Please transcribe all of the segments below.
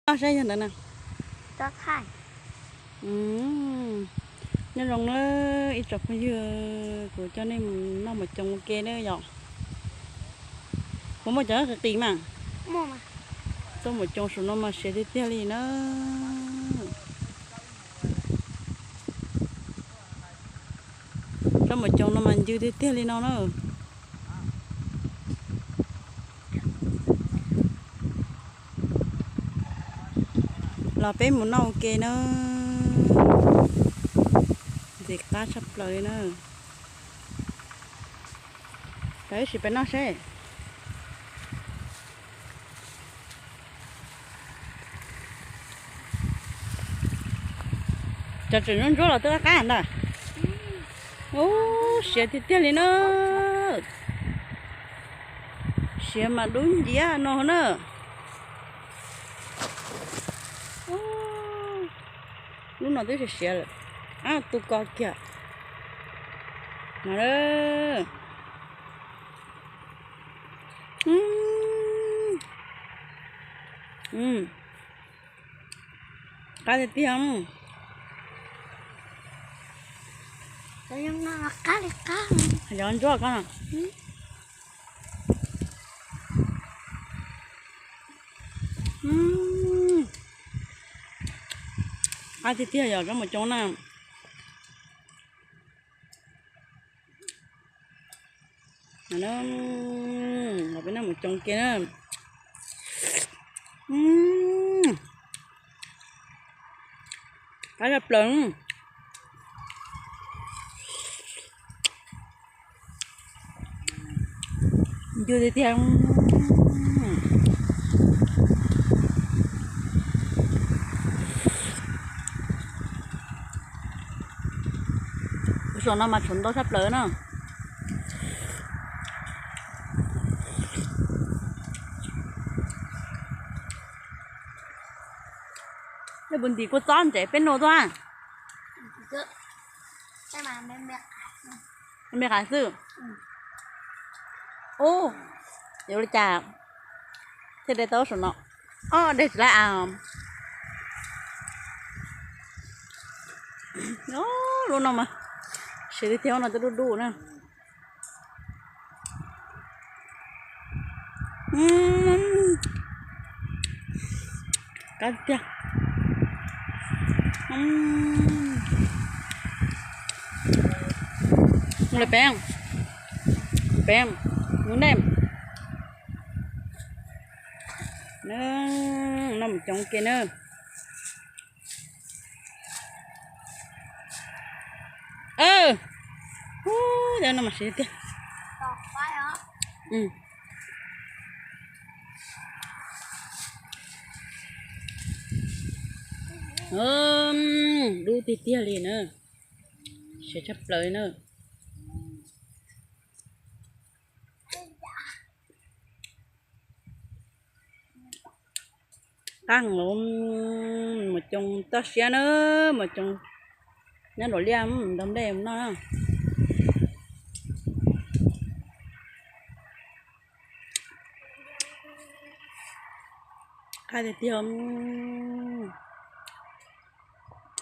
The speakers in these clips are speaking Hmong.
Noj saib yog ntawd na. Nyob zoo na ib tsoom phooj ywg, kuv coj nej mus noj mov coos ua ke na yom. Puas muaj cov qis qis mas? Tuaj mov coos saum no mas siav tiag tiag li na. Tsob mov coos no mas ncw tiag tiag li no na. Los peb mus noj ua ke na. Ntxim qab tshaj plaws li na. Tau ib sim peb noj seb. Cov tseem ntsuab ntsuab los twb qab qab ntag. Ub, siav tiag tiag li na. Siav mas dub nciab no na. Lub no twb siav siav lawm. Ab, tu ko kiag. No. Qab tiag tiag. Cov ntsuab ko. Qab tiag tiag yog tsob mov coos na. Los peb noj mov coos ke na. Qab tshaj plaws. Ncw tiag tiag. Saum no mas tshuav ntau tshaj plaws na. Nej puas ntim kua txob ntsev peb nua tuaj? Me qav xwb. Ub, yuav li cas thiaj de tau saum no? Ob, de tsis laib a. Lub no mas siav tiag tiag, no twb dub dub na. Qab tiag. Mus li peb, peb mus nej. Noj mov coos ke na. Ub, no mas siav tiag. Dub tiag tiag li na. Siav tshaj plaws li na. Qab heev, mov coos toj siab na, mov coos nyob nraum liaj, ntau nplej noj na. Qab tiag tiag.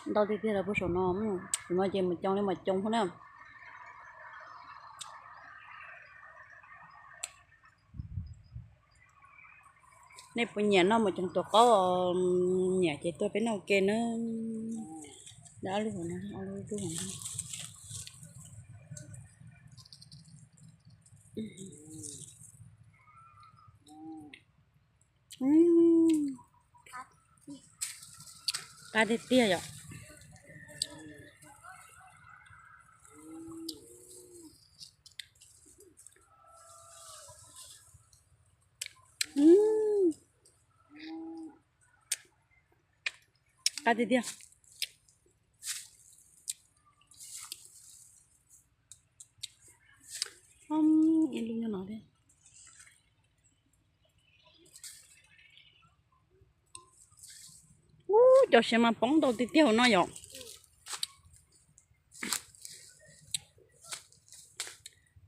Ntau tiag tiag los puag saum no. Saum no ces mov coos li mov coos na. Nej puas nyiam noj mov coos tuav qaub? Nyiam ces tuaj peb noj ua ke na. Ob lub hauv no, ob lub hauv no. Qab tiag tiag yom. Qab tiag tiag. Ib lub nyob no thiab. Ub, cov siav mas poob ntau tiag tiag hauv no yom.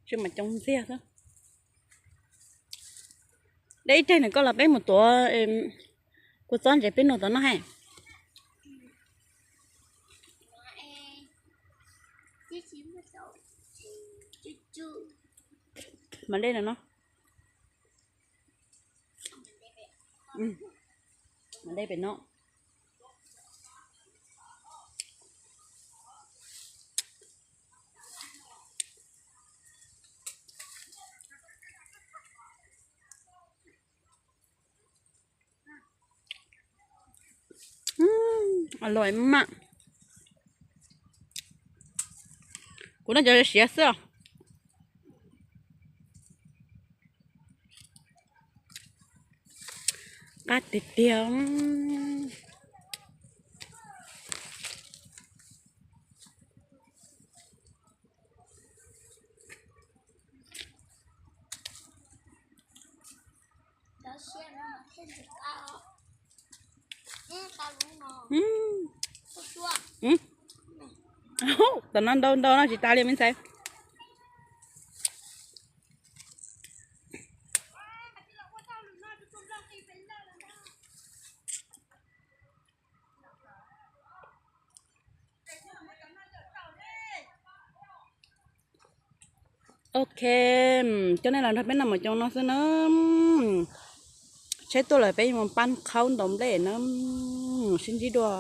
Siav mas coob ntxiag xwb. De ib teg nws koj los peb mus tuav, Kua txob ntses peb nug tom no hais. Mas dej no no. Mas dej pem no. Alois maj. Kuv noj cov siav xwb os. Qab tiag tiag. Tam no ntau ntau no tsis tas li me ntxhais. Ok, coj nej los nrog peb noj mov coom no xwb na. Tsheb tuaj lawm peb yuav mus pab qhaub ntaus nplej na. Sib ntsib dua.